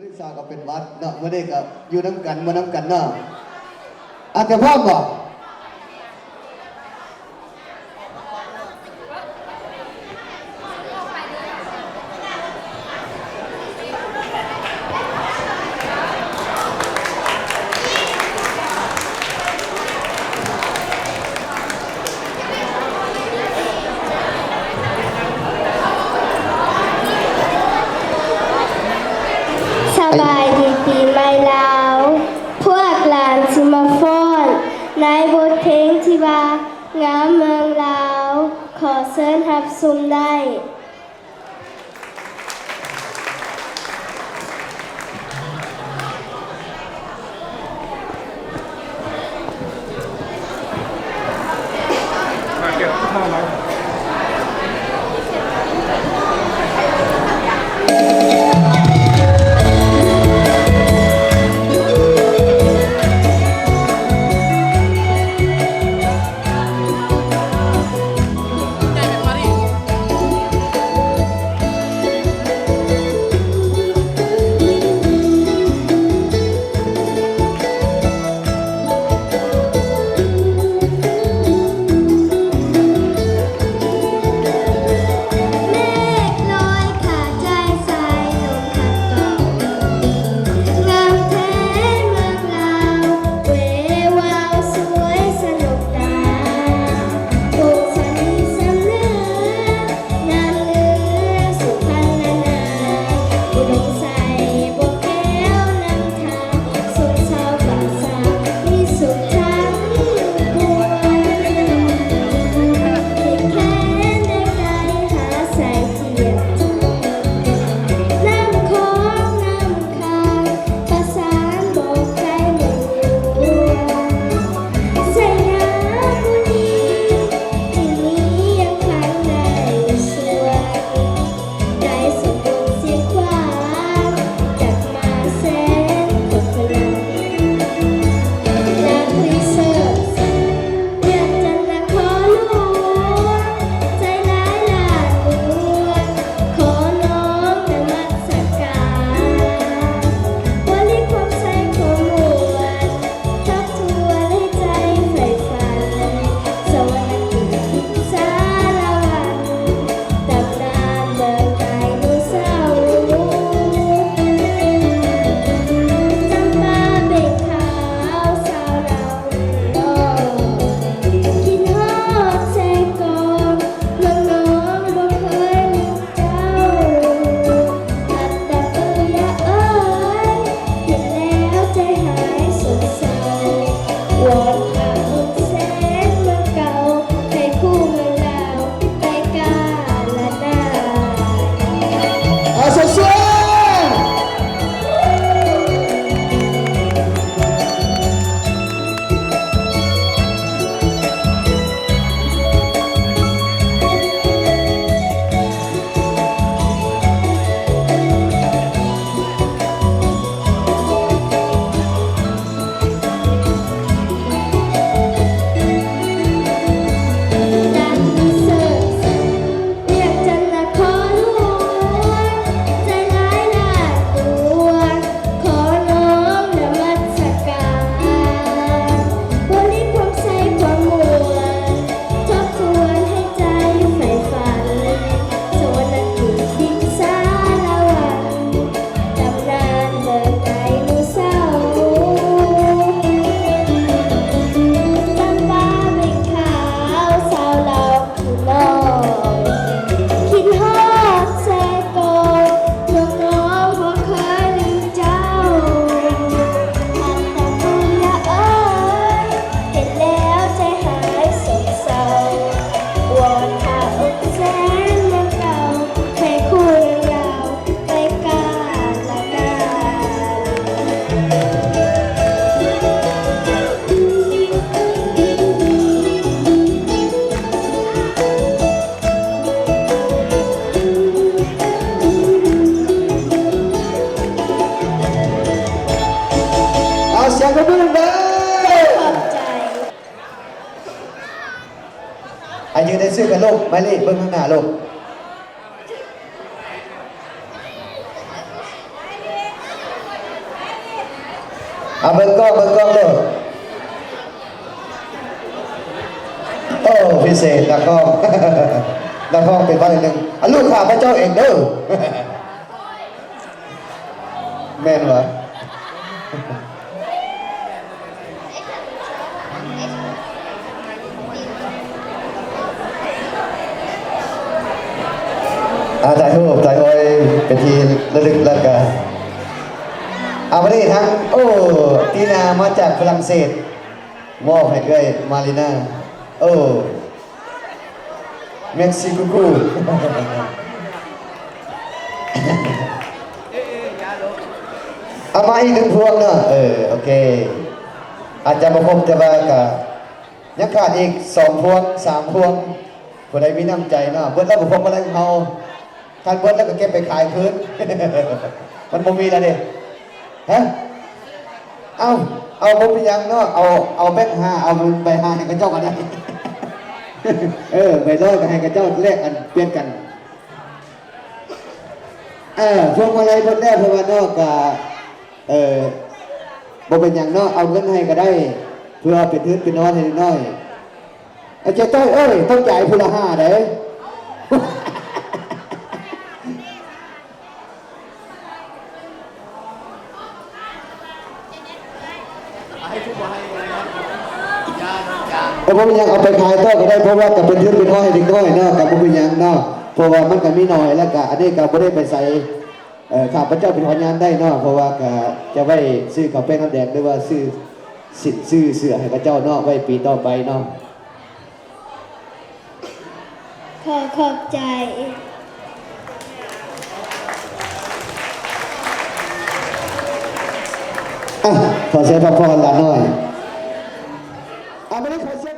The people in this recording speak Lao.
ລິສາກໍເປັນຫວັດເນາະ, ມື້ນີ້ກໍຢູ່ນຳກັນ ມ່ວນນຳກັນເນາະ. ອາດຈະພ້ອມບໍ່? ສະບາຍດີປີໃໝ່ລາວ, ພວກຫຼານຊິມາຟ້ອນໃນບົດເພງທີ່ວ່າ ງາມເມືອງລາວ, ຂໍເຊີນຮັບຊົມໄດ້. ເອົາສຽງປະມືເດີ. ຂອບໃຈ. ອາ ຢືນໃຫ້ຊື່ກັນລູກ, ໝາຍເລກເບິ່ງຂ້າງໜ້າລູກ. ເອົາເບິ່ງກ້ອງ ເບິ່ງກ້ອງເດີ. ໂອ້ ພິເສດ ນັກຮ້ອງ ນັກຮ້ອງເປັນບ້ານໜຶ່ງ. ອາ ລູກຂ້າພະເຈົ້າເອງເດີ. ແມ່ນຫວາ? ອາ ຖ່າຍຮູບ ຖ່າຍໂອຍ ເປັນທີ່ລະລຶກ ແລ້ວກະ ອາ ວັນນີ້ທັງ ໂອ້ ຕີນາມາຈາກຝຣັ່ງເສດ ມອບໃຫ້ເອື້ອຍມາລີນາ. ໂອ້ ເມັກຊິກູກູ ເອົາມາອີກໜຶ່ງພວງເນາະ. ເອີ ໂອເຄ ອາດຈະບໍ່ຄົບ ແຕ່ວ່າກະຍັງຂາດອີກສອງພວງ ສາມພວງ. ຜູ້ໃດມີນ້ຳໃຈເນາະ ເບິດແລ້ວບໍ່ພວງມາໄລຂອງເຮົາ. ຄັນເບິດແລ້ວກໍເກັບໄປຂາຍຄືນ ມັນບໍ່ມີແລ້ວເດ້. ຮະ? ເອົາ ເອົາ ບໍ່ເປັນຫຍັງເນາະ ເອົາ ເອົາແບັງຫ້າ ເອົາໃບຫ້າໃຫ້ເຂົາເຈົ້າກໍໄດ້. ເອີ ໃບຮ້ອຍກໍໃຫ້ເຂົາເຈົ້າແລກກັນ ປ່ຽນກັນ. ເອີ ພວງມາໄລເບິດແລ້ວ ເພາະວ່າເນາະ ກະ ເອີ ບໍ່ເປັນຫຍັງເນາະ ເອົາເງິນໃຫ້ກໍໄດ້ ເພື່ອເປັນທຶນເປັນຮອນໃຫ້ເດັກນ້ອຍ. ອາ ເຈ້ຕ້ອຍເອີຍ ຕ້ອງຈ່າຍຜູ້ລະຫ້າເດ້. ເອີ ບໍ່ເປັນຫຍັງ ເອົາໄປຂາຍຕໍ່ກໍໄດ້ ເພາະວ່າກໍເປັນທຶນເປັນຮອນໃຫ້ເດັກນ້ອຍເນາະ ກໍບໍ່ເປັນຫຍັງເນາະ ເພາະວ່າມັນກໍມີໜ້ອຍ ແລ້ວກໍອັນນີ້ກໍບໍ່ໄດ້ໄປໃສ. ເອີ ຂ້າພະເຈົ້າເປັນພະຍານໄດ້ເນາະ ເພາະວ່າກະຈະໄວ້ຊື້ເຂົ້າແປ້ງນ້ຳແດງ ຫຼືວ່າຊື້ສິ້ນຊື້ເສື້ອໃຫ້ເຂົາເຈົ້າເນາະ ໄວ້ປີຕໍ່ໄປເນາະ. ຂໍຂອບໃຈ. ອ່ະ ຂໍສຽງພັກຜ່ອນຫຼານນ້ອຍ. ອ່ະ ບັດນີ້ຂໍສຽງ